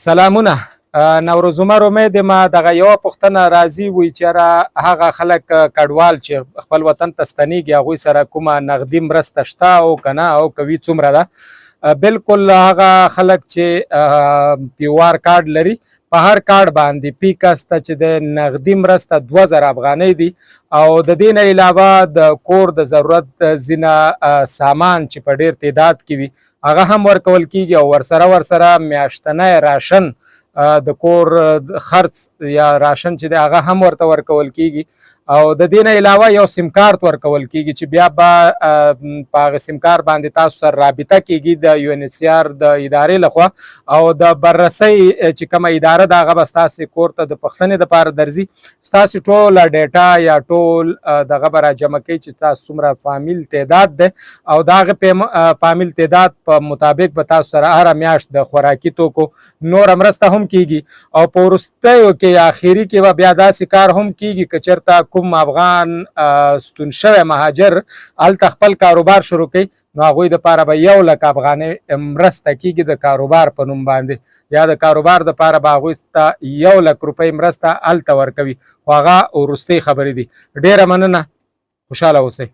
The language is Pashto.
سلامونه نوروز عمر امید ما دغه یو پوښتنه راځي وی چې را هغه خلک کډوال چې خپل وطن ته ستنیږي، هغوی سره کومه نغدي مرسته شته او کنه، او کوي څومره ده؟ بالکل، هغه خلک چې پیوار کارت لري، په هر کارت باندې پی کس ته چې د نغدي مرسته 2000 افغانۍ دي او د دې نه علاوه د کور د ضرورت ځینه سامان چې په ډیر تعداد کې وي، هغه هم ورکول کیږي او ورسره میاشتنی راشن، د کور خرڅ یا راشن چې دی، هغه هم ورته ورکول کیږي. او د دې نه علاوه یو سیم کارت ورکول کیږي چې بیا به په هغه سیم کارت باندې تاسو سره رابطه کیږي د یو ان ایچ سی آر د ادارې لخوا او د بررسۍ چې کومه اداره ده، هغه به ستاسو کور ته د پوښتنې دپاره درځي. ستاسو ټوله ډیټا یا ټول دغه به راجمع کوي چې تاسو څومره فامیل تعداد ده او د هغه فامیل تعداد په مطابق به تاسو سره هره میاشت د خوراکي توکو نور مرسته هم کیږي. او په وروستیو کې، اخیری کې به بیا داسې کار هم کیږي که چېرته کوم افغان ستون شوی مهاجر هلته خپل کاروبار شروع کوي، نو هغوی دپاره به 1 لک افغانۍ مرسته کیږي د کاروبار په نوم باندې، یا د کاروبار دپاره به هغوی ته 1 لک روپۍ مرسته هلته ورکوي، خو هغه وروستۍ خبرې دي. ډېره مننه، خوشحاله اوسئ.